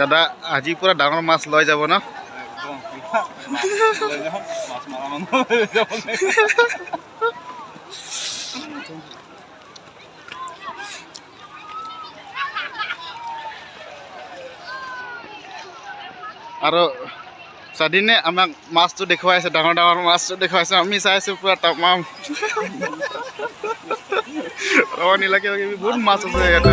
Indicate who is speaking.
Speaker 1: দাদা আজি পুৰা ডাঙৰ মাছ লৈ যাব ন?
Speaker 2: একদম লৈ যাম, মাছ মৰা মানুহ লৈ যাব।
Speaker 1: আৰু স্বাধীনে আমাক মাছটো দেখুৱাইছে, ডাঙৰ ডাঙৰ মাছটো দেখুৱাইছে। আমি চাইছোঁ পুৰা তামাম ৰঙা নীলা কিবা কিবি বহুত মাছ আছে ইয়াতে।